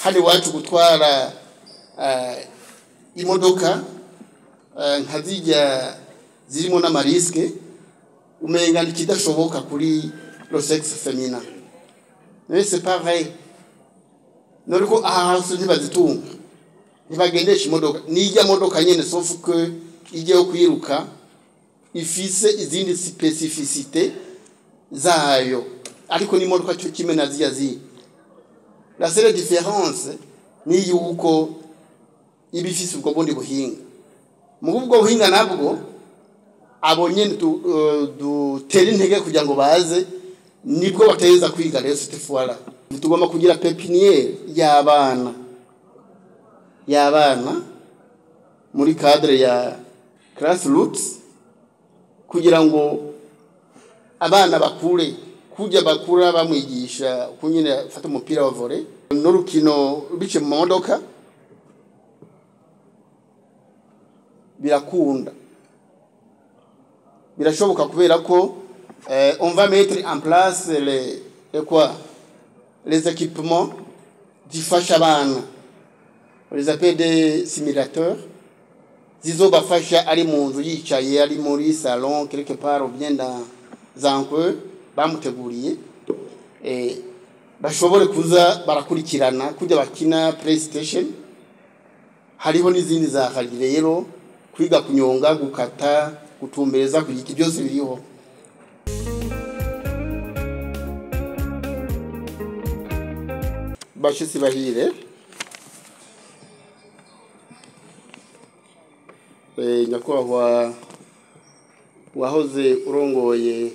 Hano iwacu gutwara imodoka nka zijya zirimo n'ama risques, umenga ikidashoboka kuri le sexe féminin, mais c'est pas vrai. None ko aha hasi ntibazitunga, ntibagendesha imodoka? Nijya modoka nyene, sauf que ijya kwiruka ifise izindi spécificité zayo, ariko n'imodoka cyo kimwe na ziriya zindi. La seule différence ni yuko iba ifise ubwo bundi buhinga. Mu ubwo buhinga nabwo, abo nyene dutera intege kugira ngo baze, nibwo bateza kwiga. Rero cette fois-là tugomba kugira pépinière y'abana muri cadre ya grassroots, kugira ngo abana bakure kujya bakura bamwigisha uko nyine afata umupira wa volley n'urukino bice mu modoka. Birakunda, birashoboka, kubera ko on va mettre en place les quoi, les équipements zifasha abana, on les appelle des simulateurs, zizobafasha ari mu nzu yicaye, ari muri salon quelque part ou bien dans un coin bamuteguriye, bashobore kuza barakurikirana kujya bakina PlayStation. Hariho n'izindi za rallye rero, kwiga kunyonga, gukata, gutumbereza, kugira byose biriho. Bashitsi bahire, nyakubahwa wahoze urongoye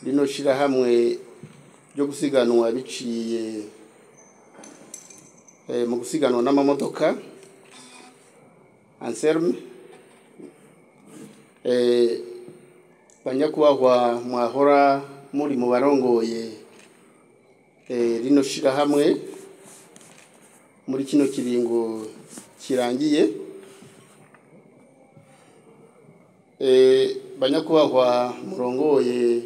rino shirahamwe ryo gusiganwa biciye mu gusiganwa n'amamodoka Anselme, banyakubahwa mwahora muri mu barongoye rino shirahamwe muri kino kiringo kirangiye, banyakubahwa murongoye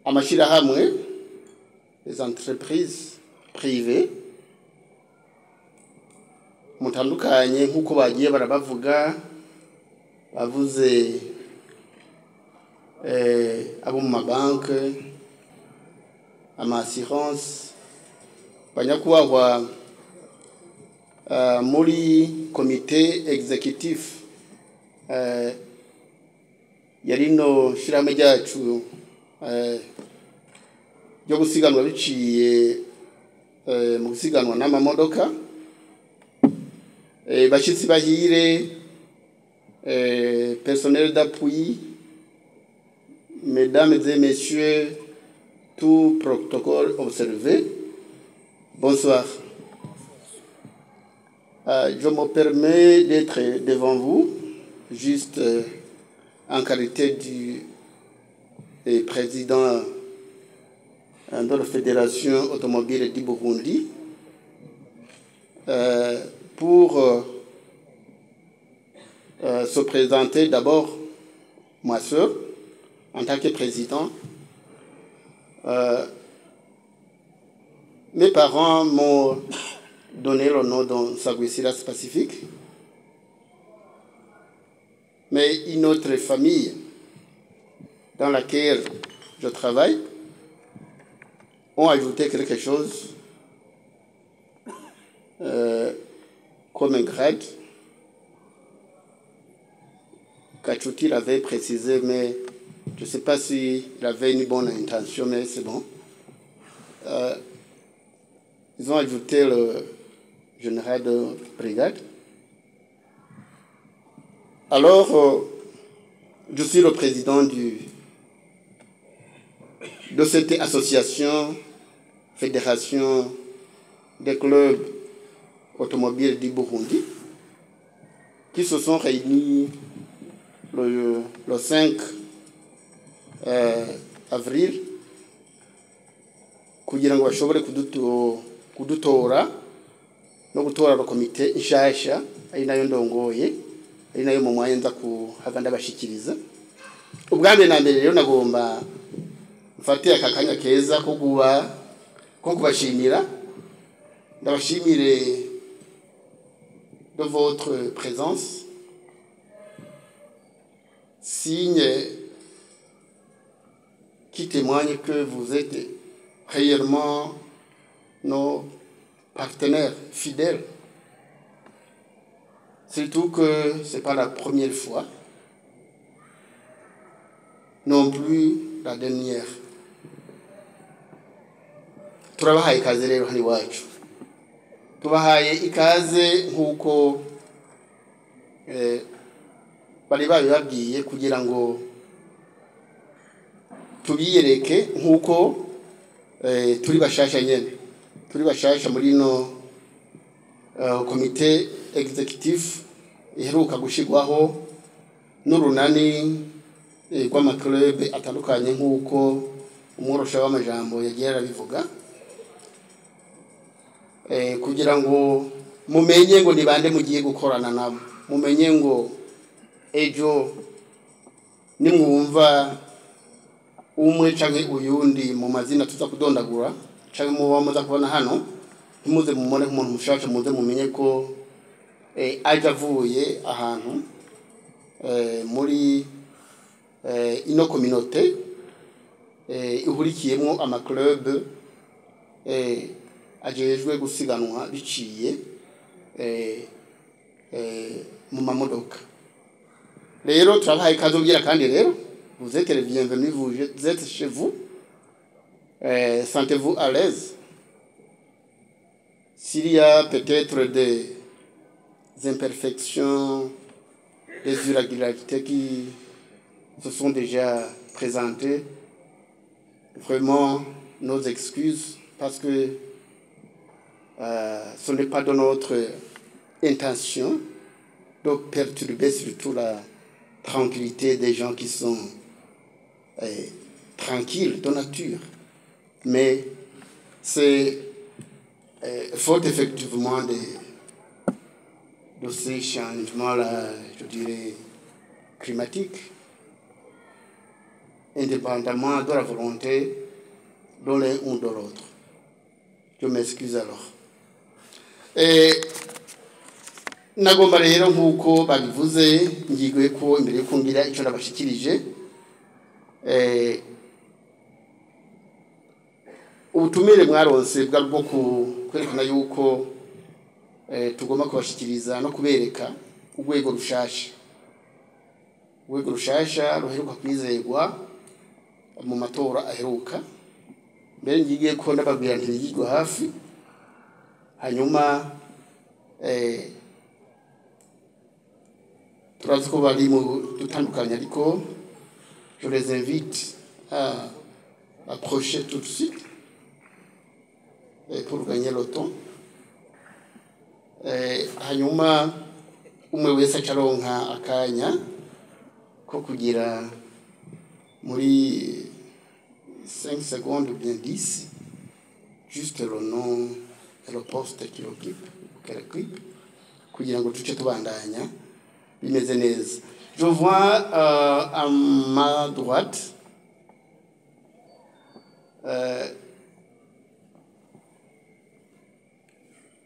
amashirahamwe, les entreprises privées mutandukanye, nk'uko bagiye barabavuga, bavuze abo mu mabanke, ama assurance, banyakubahwa muri comité exécutif ya rino shirahamwe ryacu ryo gusiganwa biciye mu gusiganwa n'amamodoka, bashitsi bahire, personnel d'appui, mesdames et messieurs, tout protocole observé, bonsoir. Je me permets d'être devant vous, juste en qualité du président de la Fédération automobile du Burundi, pour se présenter d'abord, moi seul, en tant que président. Mes parents m'ont donné le nom de Pacifique, mais une autre famille dans laquelle je travaille ont ajouté quelque chose comme un grade. Kachuti l'avait précisé, mais je ne sais pas s'il avait une bonne intention, mais c'est bon. Ils ont ajouté le général de brigade. Alors, je suis le président de cette association, fédération des clubs automobiles du Burundi, qui se sont réunis le 5 avril kugira ngo bashobore kudutora no gutora komite nshasha, ari nayo ndongoye, ari nayo mu mwanya nza kuhava ndabashikiriza. Ubwa mbere na mbere rero, nagomba mfate aka kanya keza ko guba Ko kubashimira, ndabashimire de votre présence, signe qui témoigne que vous êtes réellement nos partenaires fidèles. Surtout que ce n'est pas la première fois, non plus la dernière. Turabahaye ikaze rero hano iwacu, tubahaye ikaze nk'uko bari babibabwiye, kugira ngo tubiyereke nk'uko turi bashasha nyene, turi bashasha muri no comité exécutif iheruka gushigwaho n'urunani rw'ama club atandukanye, nk'uko umworosha w'amajambo yagiye arabivuga, kugira ngo mumenye ngo ni bande mugiye gukorana nabo, mumenye ngo ejo nimwumva umwe canke uyundi mu mazina tuza kudondagura canke muba muza kubona hano, ntimuze mumone nk'umuntu mushasha, muze mumenye ko aje avuye ahantu muri ino communauté ihurikiyemwo ama club ajejwe gusiganwa biciye mu mamodoka. Rero turabahaye ikaze ubwira, kandi rero vous êtes les bienvenus, vous êtes chez vous, sentez-vous à l'aise. S'il y a peut-être des imperfections, des irrégularités qui se sont déjà présentées, vraiment nos excuses, parce que ce n'est pas de notre intention de perturber surtout la tranquillité des gens qui sont tranquilles de nature. Mais c'est faute effectivement de ces changements-là, je dirais, climatiques, indépendamment de la volonté de l'un ou de l'autre. Je m'excuse alors. Et nagomba rero, nk'uko babivuze, ngiye ko imbere yuko ngira icyo nabashikirije, ubutumire mwaronse bwa bwo kwerekana yuko tugomba kubashikiriza no kubereka urwego rushasha, urwego rushasha ruheruka kwizegwa mu matora aheruka. Mbere ngiye ko ndababwira ntibigirwe hafi, hanyuma turazi ko bari mu dutandukanye, ariko je les invite à approcher tout de suite et pour gagner le temps. Hanyuma umwe wese acaronka akanya ko kugira muri 5 secondes ou bien 10, juste le nom et le poste qu'il occupe ou qu'elle occupe, kugira ngo tuce tubandanya bimeze neza. Je vois à ma droite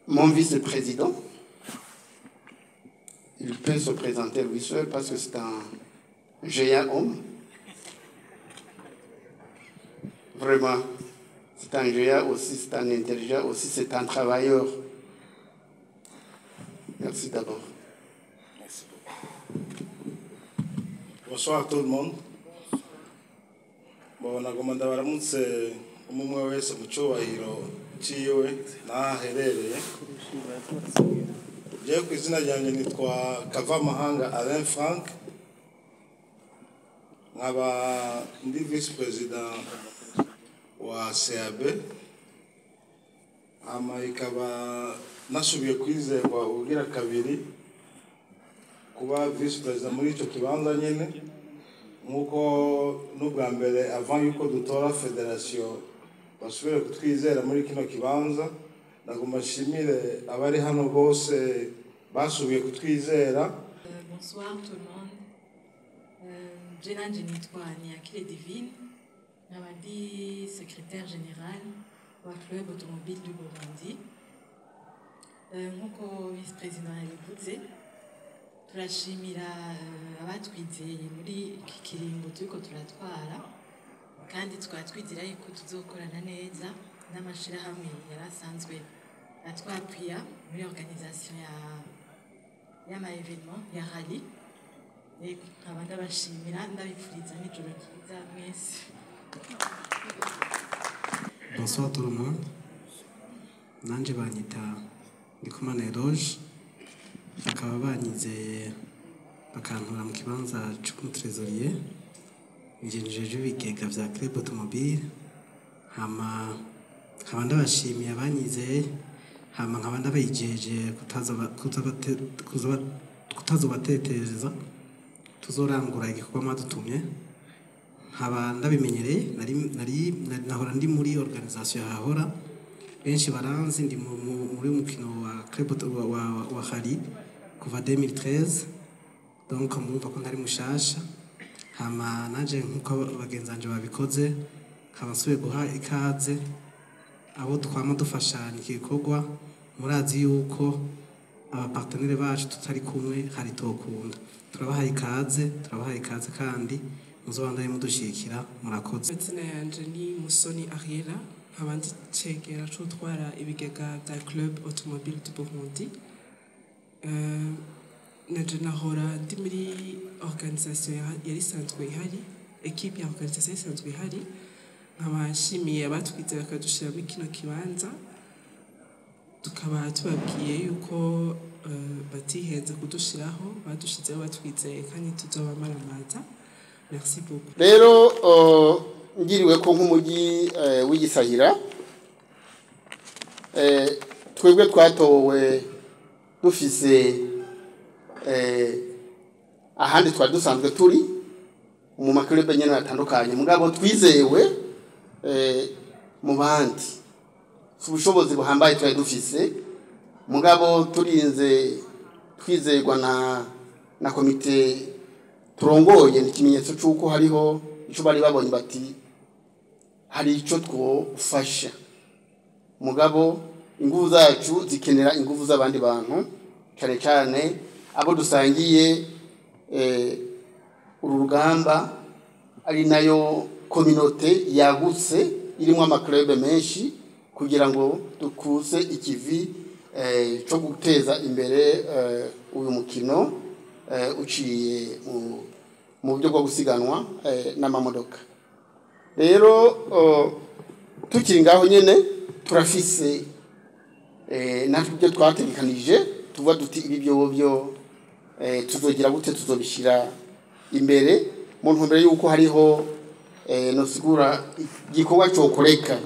mon vice-président. Il peut se présenter lui seul parce que c'est un géant homme. Vraiment, c'est un géant aussi, c'est un intelligent aussi, c'est un travailleur. Merci d'abord. Merci beaucoup. Bonsoir tout le monde. Bon, nagomba ndabaramutse umwe wese mu cyubahiro ciwe n'aho aherereye. Jewe ku izina ryanjye nitwa Kavamahanga Alain Frank, nkaba ndi vice président wa CAB, hama ikaba nasubiye kwizerwa ubugira kabiri kuba vice président muri icyo kibanza nyene, nk'uko n'ubwa mbere avant yuko dutora fédération basubire kutwizera muri kino kibanza. Nagomba nshimire abari hano bose basubiye kutwizera. Bonsoir tout le monde. Je nanje nitwa Niyakire Divine, nkaba ndi secrétaire général wa Club Automobile du Burundi. Nk'uko vice-président yabivuze, turashimira abatwizeye muri iki kiringo turiko turatwara, kandi tukaba twizera yuko tuzokorana neza n'amashirahamwe yari asanzwe atwappuya muri organisation ya y'ama événement ya rallye. Yego, nkaba ndabashimira, ndabipfuriza n'ijoro ryiza mwese. Bonsoir tout le monde. Nanje banyita Ndikumana Eloge, bakaba banyizeye bakantora mu kibanza c'umu trésorier. Nije njejwe ibigega vya Club Automobile. Hama nkaba ndabashimiye abanyizeye, hama nkaba ndabijeje kutazobatetereza, tuzorangura igikorwa mwadutumye. Nkaba ndabimenyereye, nari nahora ndi muri organisation yahora, benshi baranzi, ndi muri mukino wa Club wa rallye kuva 2013, donc murumva ko ntari mushasha. Hama nanje nkuko bagenzi banje babikoze, nkaba nsubiye guha ikaze abo twama dufashanya iki gikorwa. Murazi yuko aba partenaires bacu tutari kumwe hari tokunda. Turabahaye ikaze, turabahaye ikaze kandi muzobandanye mudushikira. Murakoze. Amazina yanje ni Musoni Ariela, nkaba ndi cegera c'utwara ibigega bya Club Automobile du Burundi. Nanje nahora ndi muri organisation yari isanzwe ihari, équipe ya organisation isanzwe ihari. Nkaba nshimiye abatwize bakadushira muri kino kibanza, tukaba tubabwiye yuko batihenze kudushiraho, badushizeho batwizeye kandi tuzobamaramaza. Merci beaucoup. Rero ngiriwe ko nk'umujyi w'igisahira, twebwe twatowe dufise ahandi twari dusanzwe turi mu ma clubs nyene atandukanye, mugabo twizewe mu bandi. Si ubushobozi buhambaye twari dufise, mugabo turinze twizerwa na komite turongoye, ni ikimenyetso c'uko hariho ico bari babonye, bati hari ico twofasha. Mugabo inguvu zacu zikenera inguvu z'abandi bantu, cyane cyane abo dusangiye uru rugamba, ari nayo communauté yagutse irimo ama clubs menshi, kugira ngo dukuse ikivi cyo guteza imbere uyu mukino uciye mu buryo bwo gusiganwa n'amamodoka. Rero tukiri ngaho nyene, turafise natwe ibyo twategekanije, tuvuga duti ibi byo tuzogira gute, tuzobishira imbere mu ntumbero yuko hariho nosigura igikorwa cokoreka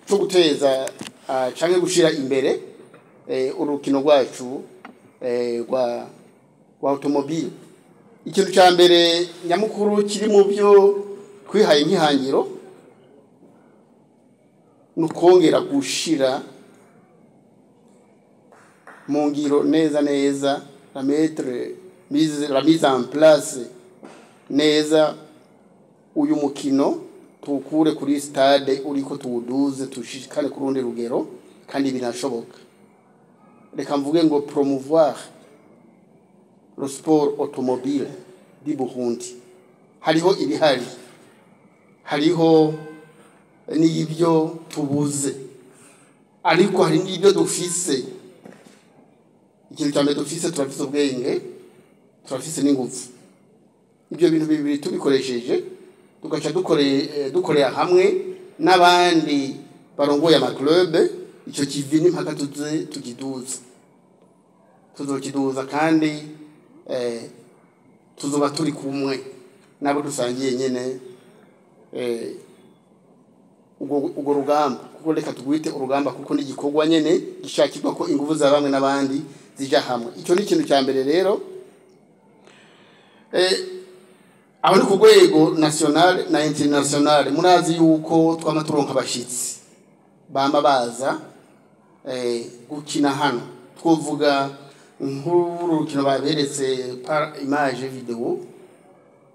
cyo guteza canke gushira imbere urukino rwacu rwa automobile. Ikintu cya mbere nyamukuru kiri mu byo twihaye nk'ihangiro ni ukongera gushira mu ngiro neza neza, la mise en place neza, uyu mukino tuwukure kuri stade uriko, tuwuduze, tushikane ku rundi rugero, kandi binashoboka. Reka mvuge ngo promouvoir le sport automobile du Burundi. Hariho ibihari, hariho n'ibyo tubuze, ariko hari n'ibyo dufise. Ikintu cya mbere dufise, turafise ubwenge, turafise n'ingufu. Ibyo bintu bibiri tubikoresheje, tugaca dukorera hamwe n'abandi barongoye ama clubs, icyo kivi n'impaka tuze tukiduza, tuzokiduza, kandi tuzoba turi kumwe nabo dusangiye nyene ubwo rugamba, kuko reka tugwite urugamba, kuko n'igikorwa nyene gishakirwa ko ingufu za bamwe n'abandi zija hamwe. Icyo ni ikintu cya mbere. Rero aho ni ku rwego national na international. Murazi yuko twama turonka abashitsi bama baza gukina hano. Twovuga nk'uru rukino baberetse par image vidéo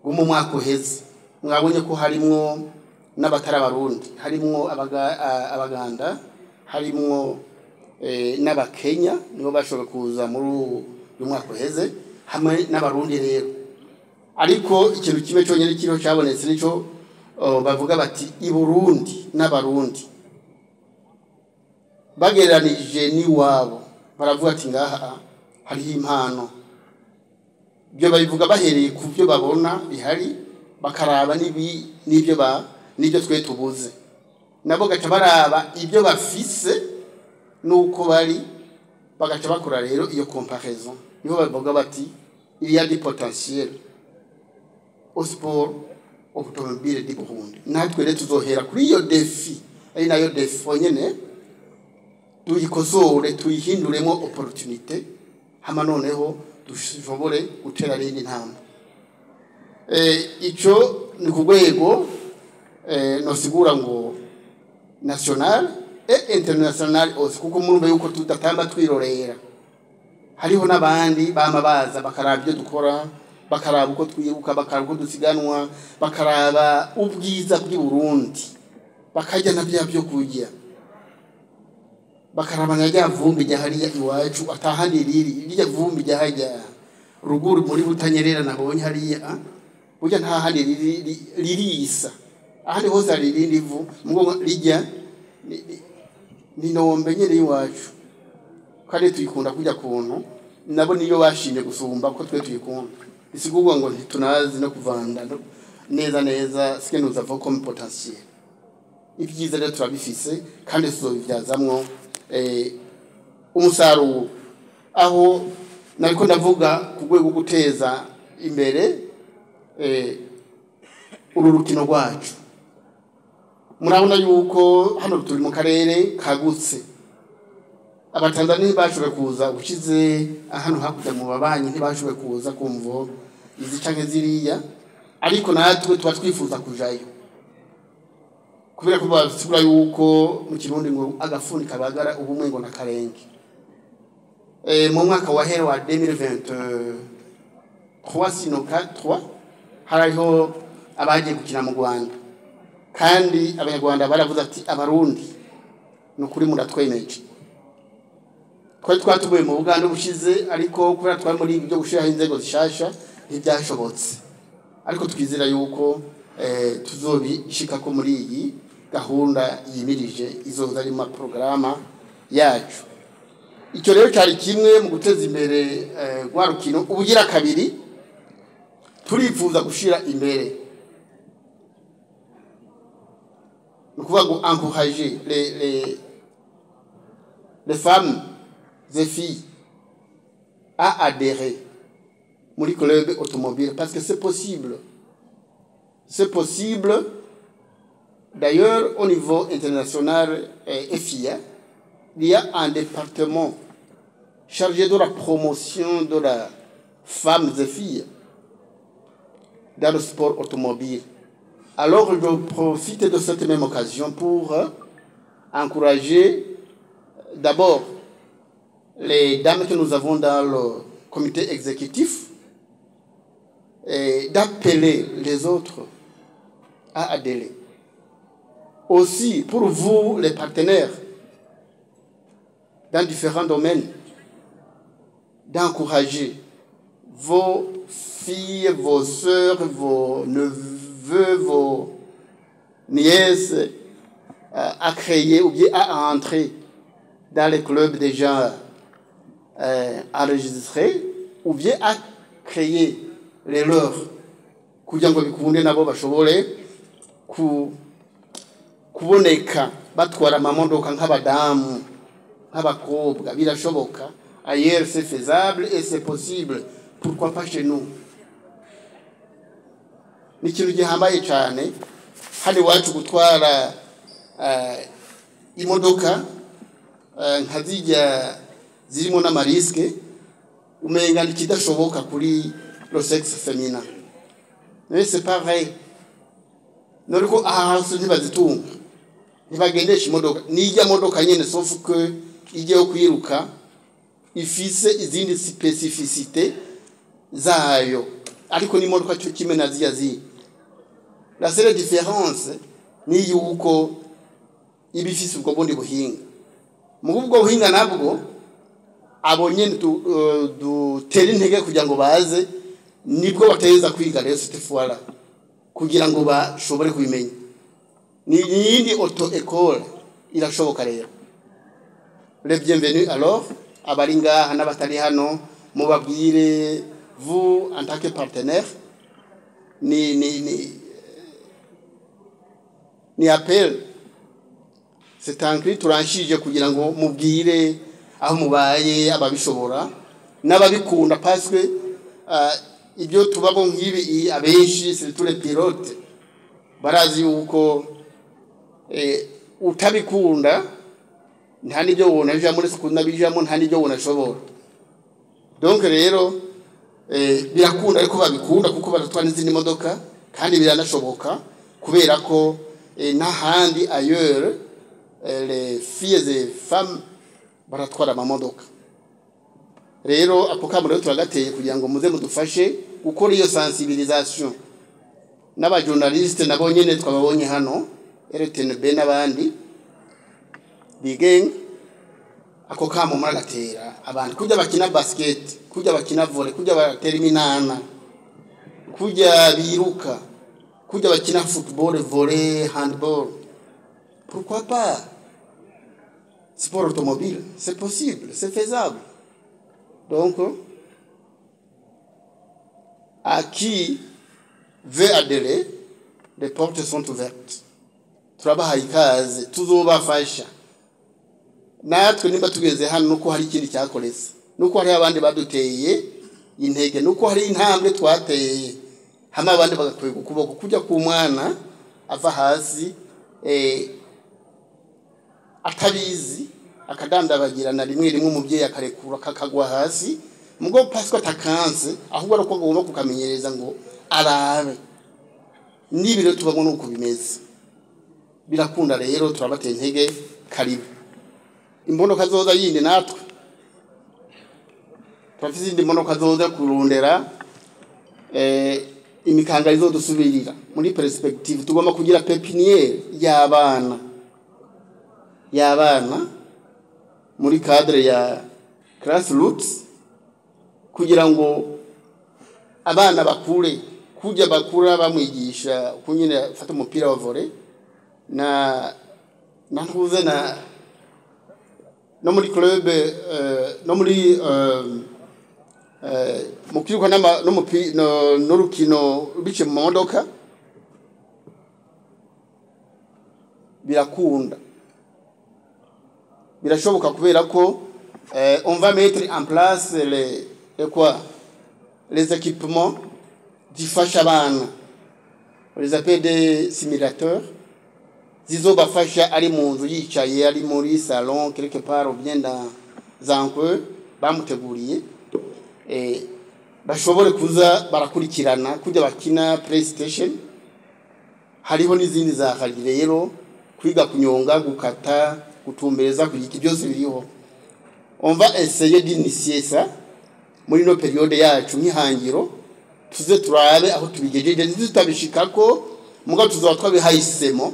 rwo mu mwaka uheze, mwabonye ko harimwo n'abatari Abarundi, harimwo Abaganda, harimwo n'Abakenya, nibo bashoboye kuza muri uyu mwaka uheze, hamwe n'Abarundi rero. Ariko ikintu kimwe cyonyine kiriho cyabonetse nico bavuga bati i Burundi n'Abarundi bagereranije n'iwabo, baravuga ati ngaha hariho impano. Ibyo babivuga bahereye ku byo babona bihari, bakaraba n'ibyo twe tubuze, nabo gaca baraba ibyo bafise nuko bari, bagaca bakora rero iyo comparaison. Niho bavuga bati il y a du potentiel au sport automobile du Burundi. Natwe rero tuzohera kuri iyo défi, ari nayo défaut nyene, tuyikosore, tuyihinduremo opportunité, hama noneho dushobore gutera rindi ntambwe. Ico ni ku rwego nosigura ngo national et international aussi, kuko murumva yuko tudatamba twirorera, hariho n'abandi bama baza bakaraba ibyo dukora, bakaraba uko twiruka, bakaraba uko dusiganwa, bakaraba ubwiza bw'i Burundi, bakarya na bya byo kurya, bakaraba na rya vumbi rya hariya iwacu atahandi riri, rirya vumbi rya harya ruguru muri Butanyerera nabonye hariya, burya nta handi ririsa, ahandi hose hari irindi vu, mugo rijya ni nombe nyene y'iwacu, kandi tuyikunda kujya kuntu nabo niyo bashimye gusumba ko twe tuyikunda. Bisigurwa ngo ntitunazi no kuvanda neza neza ce que nous avons comme potentiel. Ibyiza rero turabifise kandi tuzobivyazamwo umusaruro. Aho nariko ndavuga ku rwego rwo guteza imbere uru rukino rwacu, murabona yuko hano turi mu karere kagutse. Abatanzania ntibashoboye kuza ushize hano hakurya mu babanyi, ntibashoboye kuza kumvo izi canke ziriya, ariko natwe tuba twifuza kujayo, kubera ko basigura yuko mu Kirundi ngo agafuni kabagara ubumwe ngo nakarenge. Mu mwaka wa hera wa 2023 sinon 4, hariho abagiye gukina mu Rwanda, kandi Abanyarwanda baravuze ati Abarundi ni ukuri muratwemeje. Twari twatubuye mu Buganda ubushize, ariko kubera twari muri ibyo gushiraho inzego zishasha ntibyashobotse, ariko twizera yuko tuzobishikako muri iyi gahunda yimirije izoza ari mu maporogaramu yacu. Icyo rero cyari kimwe mu guteza imbere rwa rukino. Ubugira kabiri, turifuza gushira imbere, ni ukuvuga ngo encourager les femmes et filles à adhérer muri club automobile, parce que c'est possible. C'est possible. D'ailleurs, au niveau international FIA, il y a un département chargé de la promotion de la femmes et filles dans le sport automobile. Alors, je profite de cette même occasion pour encourager d'abord les dames que nous avons dans le comité exécutif et d'appeler les autres à adhérer. Aussi, pour vous, les partenaires, dans différents domaines, d'encourager vos filles, vos sœurs, vos neveux, vos nièces à créer ou bien à entrer dans les clubs déjà enregistrés, ou bien à créer les leurs, kugira ngo bikunde nabo bashobore kuboneka batwara amamodoka nk'abadamu, nk'abakobwa. Birashoboka, ailleurs c'est faisable et c'est possible, pourquoi pas chez nous? Ni ikintu gihambaye cyane hano iwacu gutwara imodoka nka zirya zirimo n'ama risques, umenga ni ikidashoboka kuri le sexe féminin, mais c'est pas vrai. None ko aha hose ntibazitunga, ntibagendesha imodoka, n'ijya modoka nyene, sauf que ijya yo kwiruka ifise izindi spécificité zayo, ariko n'imodoka cyo kimwe na ziriya zindi. La seule différence Ni yuko ibifise ubwo bundi buhinga. Mu ubwo buhinga nabwo abo nyene dutera intege kugira ngo baze, nibwo bateza kwiga rero cette fois-là kugira ngo bashobore kubimenya. Ni yindi auto école irashoboka rero. Les bienvenus alors, abari ngaha n'abatari hano, mubabwire, vous en tant que partenaire, ni appel, c'est un cri turanshije kugira ngo mubwire aho mubaye ababishobora n'ababikunda, parce que ibyo tubamo nk'ibi, abenshi, surtout les pilotes, barazi yuko utabikunda nta n'ibyo wona bijamo, uretse kunabijamo nta n'ibyo wona ashobora. Donc rero birakunda, ariko babikunda kuko baratwara n'izindi modoka, kandi biranashoboka kubera ko n'ahandi ailleurs les filles et femmes baratwara amamodoka. Rero ako kamo rero turagateye kugira ngo muze mudufashe gukora iyo sensibilisation. N'abajournaliste nabo nyene twababonye hano, RTNB n'abandi bigenga, ako kamo muragatera abantu kujya bakina basket, kujya bakina volley, kujya batera iminana, kujya biruka, kujya bakina football, volley, handball, pourquoi pas sport automobile? C'est possible, c'est faisable. Donc à qui veut adhérer, les portes sont ouvertes. Turabahaye ikaze, tuzobafasha. Natwe nimba tugeze hano, nuko hari ikindi cyakoretse, nuko hari abandi baduteye intege, nuko hari intambwe twateye hamwe, abandi bagakwega ukuboko kujya ku mwana ava hasi atabizi, akadandabagirana, rimwe rimwe umubyeyi akarekura kakagwa hasi, mugo parce que atakanze, ahubwo ari uko agomba kukamenyereza ngo arabe. Nibi rero tubabona nuko bimeze, birakunda. Rero turabateye intege, karibu. Imbonoka zoza yindi, natwe turafise izindi modoka zoza kurondera imikanga izodusubirira. Muri perspective tugomba kugira pépinière y'abana muri cadre ya grassroots, kugira ngo abana bakure kujya bakura bamwigisha uko nyine afata umupira wa volley na ntuze na no muri club no muri mu kwiruka n'urukino bice mu modoka. Birakunda, birashoboka, kubera ko on va mettre en place les quoi, les équipements zifasha abana, on les appelle des simulateurs, zizobafasha ari mu nzu yicaye, ari muri salon quelque part ou bien dans un coin bamuteguriye, bashobore kuza barakurikirana kujya bakina PlayStation. Hariho n'izindi za rallye rero, kwiga kunyonga, gukata, gutumbereza, kugiki, byose biriho. On va essayer d'initier ça muri no période yacu nk'ihangiro, tuze turabe aho tubigejeje. Tutabishikako, mugabo tuzoba twabihahisemo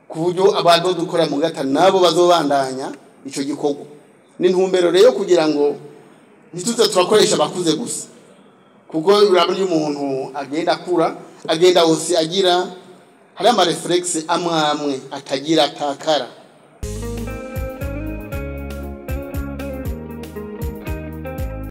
ku buryo abantu dukora mu gata nabo bazobandanya ico gikorwa. N'intumbero rero kugira ngo ntituze turakoresha abakuze gusa, kuko urabona iyo umuntu agenda akura, agenda hose agira hari ama réflexes amwe amwe atagira, atakara.